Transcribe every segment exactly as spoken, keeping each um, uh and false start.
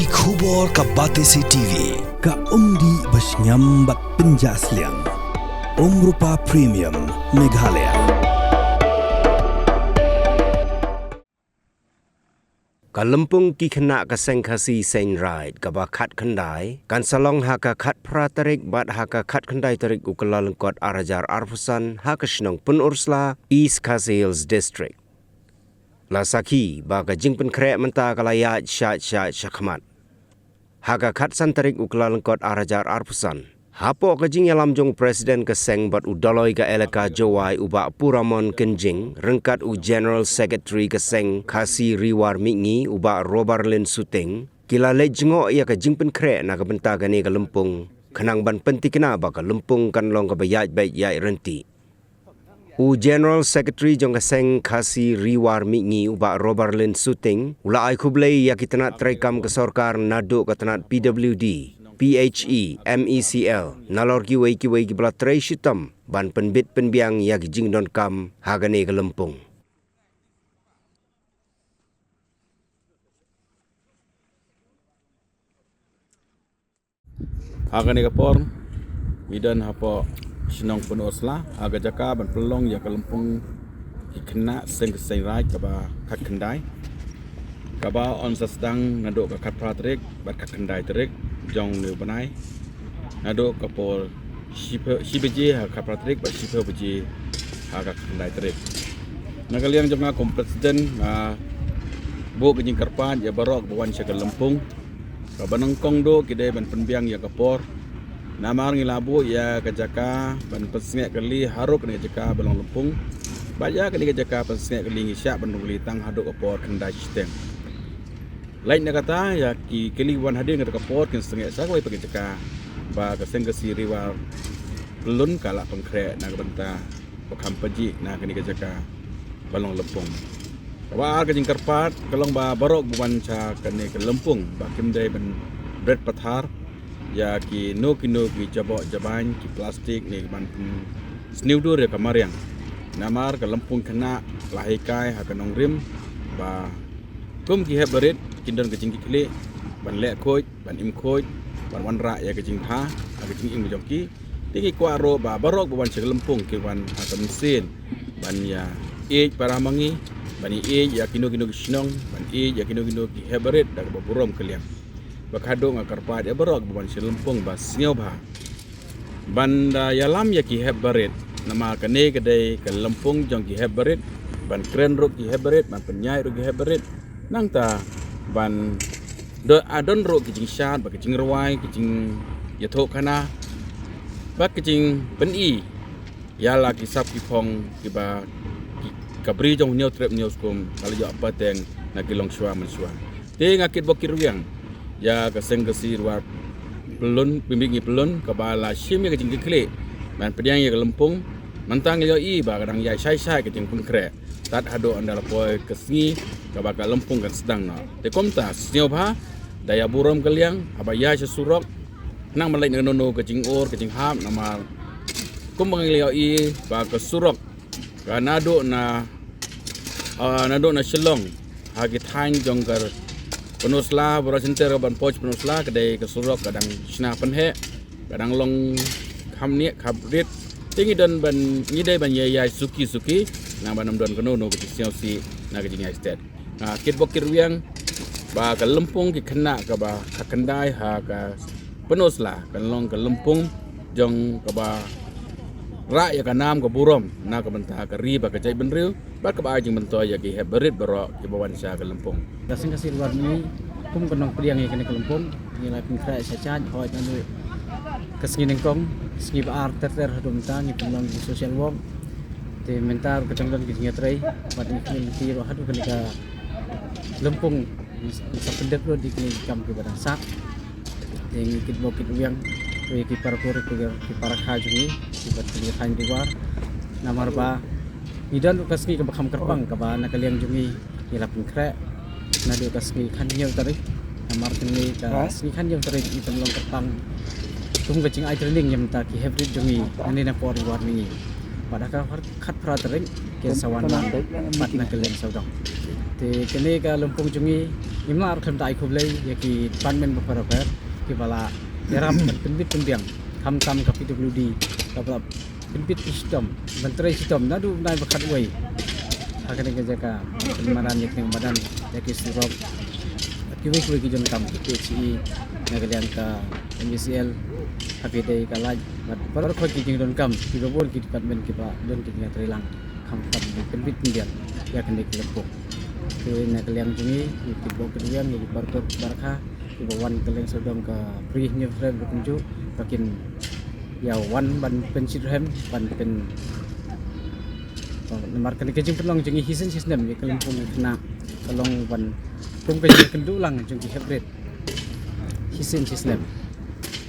Ki khubor ka Batesi T V, ka umdih ba shngiam bad pynjah sliang. Umrupa Premium, Meghalaya. Ka lympung ki khynnah ka seng Khasi Seng Raij kaba khatkhyndai kan sa long ha ka khatphra tarik bad ha ka khatkhyndai tarik u Kyllalyngkot ar hajar arphew san ha ka shnong Pynursla, East Khasi Hills District. La sakhi ba ka jingpynkhreh mynta ka la ïaid shait shait shakhmat. Ha ka khatsan tarik u Kyllalyngkot ar hajar arphew san, hapoh ka jingïalam jong u President ka seng bad u Dolloi ka Elaka Jowai u Bah Puramon Kynjing ryngkat u General Secretary ka seng Khasi Ri War Mihngi u Bah Roberlin Suting, ki la leit jngoh ïa ka jingpynkhreh na ka bynta kane ka lympung, khnang ban pyntikna ba ka lympung kan long kaba ïaid beit ïaid ryntih. U General Secretary jong ka seng Khasi Ri War Mihngi u Bah Roberlin Suting u la ai khublei ïa ki tnat treikam ka sorkar naduh ka tnat P W D, P H E, M E C L, nalor kiwei kiwei kiba la trei shitom ban pynbit pynbiang ïa ki jingdonkam ha kane ka lympung. Ha kane ka por ngi don hapoh shnong Pynursla ha ka jaka ban pynlong ïa ka lympung ki khynnah seng Khasi Seng Raij kaba khatkhyndai, kaba yn sa sdang naduh ka khatphra tarik bad khatkhyndai tarik jong une u bnai, naduh ka por shiphew, shi baje ha ka khatphra tarik bad shiphew baje ha ka khatkhyndai tarik. Na ka liang jong nga kum President, nga buh ka jingkyrpad ïa baroh ba wan sha ka lympung, kaba nyngkong duh ki dei ban pynbiang ïa ka por. Namar ngi la buh ïa ka jaka ban pynsngewkylli haduh kane ka jaka ba long lympung, bad ïa kane ka jaka pynsngewkylli ngi shah ban rung kylli tang haduh ka por khyndai shiteng. Lait na kata, ïa ki kylli wan hadien kata ka por kin sngewsih kawei pat ka jaka ba ka seng Khasi Ri War Pyllun ka la pynkhreh na ka bynta ba kham pajih na kane ka jaka ba long lympung. Kaba ar ka jingkyrpad ka long ba baroh ba wan sha kane ka lympung ba kim dei ban bret pathar ïa kino kino ki jaboh jabain, ki plastik ne ban pynsniew dur ïa ka mariang. Namar ka lympung khynnah la hikai ha ka nongrim ba kum ki hep barit kin don ka jingkitkhlieh ban leh khuid, ban im khuid, ban wanrah ïa ka jingbha ha ka jingim jong ki. Te ngi kwah ruh ba baroh ba wan sha ka lympung ki wan ha ka mynsiem ban ïa ïeit para ma ngi, ban ïa ïeit ïa kino kino ki shnong, ban ïeit ïa kino kino ki hep barit da kaba burom kylliang. Ba khadduh nga kyrpad ïa baroh ba wan sha ka lympung ba sngewbha ban da ïalam ïa ki hep barit, namar kane ka dei ka lympung jong ki hep barit, ban kren ruh ki hep barit, ban pynïaid ruh ki hep barit. Nangta ban don, ah, don ruh ki jingshad, ba ki jingrwai, ki jingïathuhkhana, ba ki jingpyni ïa la ki sap ki phong kiba ki, ka bri jong Hynñiewtrep Hynñiewskum ka la ïoh pateng na ki longshuwa mynshuwa. Te nga kitbok kitrwiang ïa ka seng Khasi Ri War Pyllun, Mihngi Pyllun, kaba la shim ïa ka jingkitkhlieh ban pdiang ïa ka lympung. Mynta ngi ïohi ba ka dang ïaid shai shai ka jingpynkhreh tad haduh ynda la poi ka sngi kaba ka lympung kan sdang noh. Te kumta sngewbha da ïa burom kylliang, haba ïaid sha surok, khnang ban leit na kano kano ka jingïoh ka jinghap, namar kumba ngi la ïohi ba ka surok ka naduh na, ah, naduh na Shillong ha ki thaiñ jong ka Pynursla, Bora Center, ka ban poi Pynursla, ka dei ka surok ka dang shna pynheh, ka dang long kham nieh kham rit. Te ngi don ban, ngi dei ban ïai ïaid suki suki, nang ban ym don kano kano ka jingsngewsih na ka jingïaid stet. Nga kitbok kitrwiang ba ka lympung ki khynnah kaba khatkhyndai ha ka Pynursla kan long ka lympung jong kaba rah ïa ka nam ka burom na ka bynta ka ri bad ka jaitbynriew, bad kaba ai jingmyntoi ïa ki hep barit baroh kiba wan sha ka lympung. Ka seng Khasi Ri War Mihngi kum ka nongpdiang ïa kane ka lympung, ngi la pynkhreh shai shai, hooid, naduh ka sngi nyngkong, sngi ba ar ter ter haduh mynta ngi pynlong ki social work. Te mynta ruh ka dang don ki jingïatrei bad ngi kynti ruh haduh kane ka lympung, ngi sa pyndep ruh da kine ki kam kiba dang sah. Te ngi kitbok kitrwiang ruh ïa ki para pur, ki para kha jong ngi kiba dang ïa thaiñ Ri War. Namar ba ngi don ruh ka sngi kaba kham kyrpang kaba na ka liang jong ngi ngi la pynkhreh naduh ka sngi khathynñiew tarik. Namar kane ka sngi khathynñiew tarik ngi pynlong kyrpang kum ka jingai training ïa mynta ki hep rit jong ngi nangne na por Ri War Mihngi. Bad ha ka khatphra tarik kin sa wan lang pat na ka liang sawdong. Te kane ka lympung jong ngi Ngim lah ruh khlem da ai khublei ïa ki department bapher bapher kiba la ïarap ban pynbit pynbiang, khamtam ka P W D kaba la pynbit shitom, ban trei shitom naduh u bnai ba khatwei ha kane ka jaka, pynmadan ïa kane ka madan, ïa ki surok, kiwei kiwei ki jong kam, ki P H E, na ka liang ka M E C L, ha ka dei ka lait bad baroh ki jingdonkam kiba bun ki department kiba don ki jingïatreilang khamtam ban pynbit pynbiang ïa kane ka lympung. Te na ka liang jong ngi, ngi kyrpad ïa ki parkur barakha kiba wan kylleng sawdong ka Bri Hynñiewtrep ruh kumjuh, ba kin ïa wan ban pynshitrhem, ban pyn, namar kane ka jingpynlong jong ngi shisien shisnem ïa ka lympung khynnah ka long ban kum ka jingkynduh lang jong ki heprit shisien shisnem.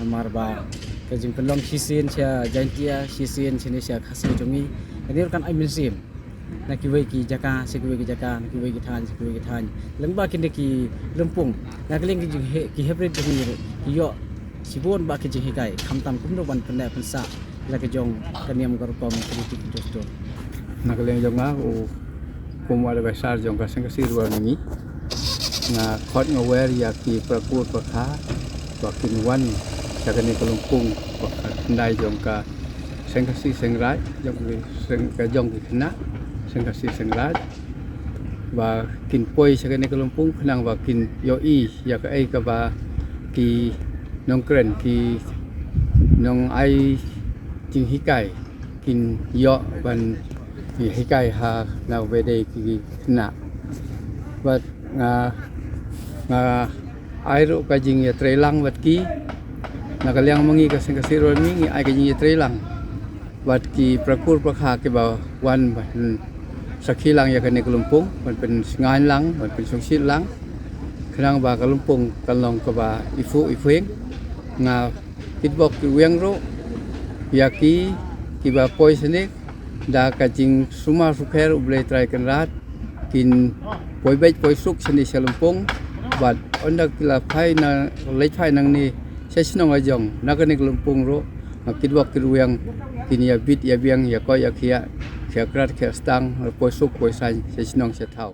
Namar ba ka jingpynlong shisien sha Jaintia, shisien shane sha Khasi jong ngi, kane ruh kan ai mynsiem na kiwei ki jaka sha kiwei ki jaka, na kiwei ki thaiñ sha kiwei ki thaiñ, lyngba kine ki lympung. Na ka liang ki jinghe-, ki heprit jong ngi ruh ki ïoh shibun bah ki jinghikai, khamtam kumno ban pynneh pynsah la ka jong ka niam ka rukom, ka ri ka jong. Na ka liang jong nga, u kum u advisor jong ka Seng Khasi Ri War Mihngi, nga khot nga wer ïa ki para kur para kha ba kin wan sha kane ka lympung ba ka khyndai jong ka Seng Khasi Seng Raij, jong ki seng, ka jong ki khynnah Seng Khasi Seng Raij, ba kin poi sha kane ka lympung khnang ba kin ïohi ïa kaei kaba ki nongkren, ki nongai jinghikai kin ïoh ban hikai ha na ba dei ki khynnah. Bad nga, nga ai ruh ka jingïatreilang bad ki, na ka liang ma ngi ka Seng Khasi Ri War Mihngi, ngi ai ka jingïatreilang bad ki para kur para kha kiba wan ban sakhi lang ïa kane ka lympung, ban pynsngewbha lang, ban pynshongshit lang, khnang ba ka lympung kan long kaba iphuh iphieng. Nga kitbok kitrwiang ruh ïa ki, kiba poi shane, da ka jingsumar sukher U Blei Trai Kynrad, kin poi beit poi suk shane sha lympung, bad ynda ki la phai na, leit phai nangne sha shnong la jong na kane ka lympung ruh, nga kitbok kitrwiang kin ïa bit ïa biang, ïa koit ïa khiah, khiah krad khiah stang, poi suk poi saiñ sha shnong sha thaw.